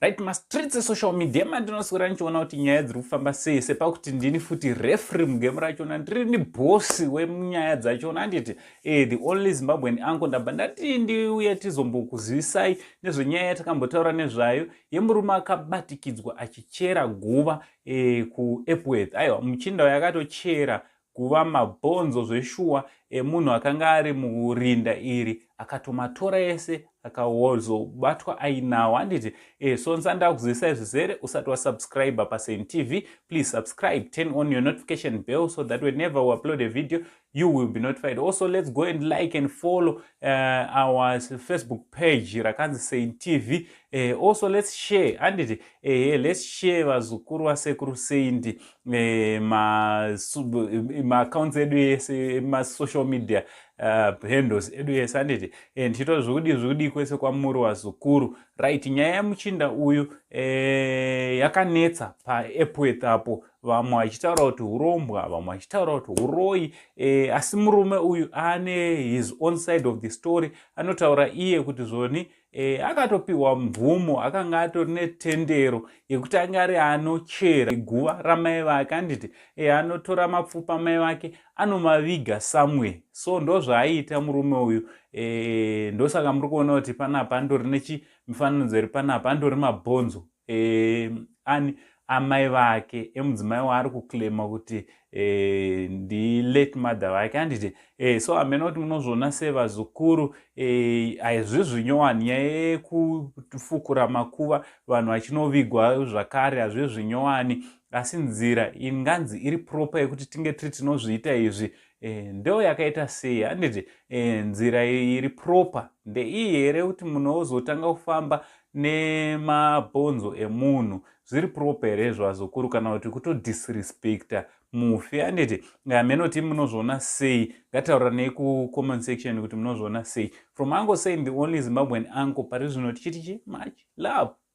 Right, mastreets esocial media mandinoswera ndichiona kuti nyaya dziri kufamba sei, sepakuti ndini futi referee mugame rachona, ndirini bhosi wemunyaya dzachona, handiti? The only Zimbabwean uncle. Ndabva ndati ndiuye tizombokuzivisai nezvenyaya yatakambotaura nezvayo yemurume akabatikidzwa achichera guva kuEpworth. Aiwa, muchinda uyo akatochera guva, mabhonzo zveshuwa emunhu akanga ari murinda iri, akatomatora ese, akazobatwa ainawo, handiti? So ndisanda kuzivisai zvizere, usati wasubscribe paSaint TV, please subscribe, turn on your notification bell so that whenever we upload a video you will be notified. Also, let's go and like and follow our Facebook page rakanzi Saint TV. Also, let's share, handiti? Let's share, vazukuru vasekuru Saint, maaccounts edu ese, masocial media handles edu ese, handiti? Ndichito zvekudi zvekudi kwese kwamuri, vazukuru. Right, nyaya yemuchinda uyu yakanetsa paEpworth apo, vamwe vachitaura kuti urombwa, vamwe vachitaura kuti uroi, asi murume uyu ane his own side of the story. Anotaura iye kuti zvoni akatopiwa mvumo, akanga atori netendero yekuti anga ari anochera guva ramai vake, handiti? Anotora mapfupa mai vake, anomaviga somewhere. So ndo zvaaiita murume uyu. Ndosaka muri kuona kuti panapa andori nechimifananidzo iri panapa, andori mabhonzo ani amai vake, emudzimai waari kuclaima kuti ndilate mother vake, handiti? So hamena kuti munozviona sei, vazukuru. Haizvi zvinyowani, nyaya yekufukura makuva vanhu vachinovigwa zvakare, hazvi zvinyowani, asi nzira inganzi iri proper yekuti tinge tiri tinozviita izvi ndo yakaita sei, handiti? Nzira iri proper ndeiyi here, kuti munhu ozotanga kufamba nemabhonzo emunhu? Zviri proper here, zvazukuru, kana kuti kutodisrespecta mufi, handiti? Menoti munozviona sei? Ngatauranei kucomment section kuti munozviona sei. From Uncle Saint, the only Zimbabwean uncle, pari zvino tichiti chi much love.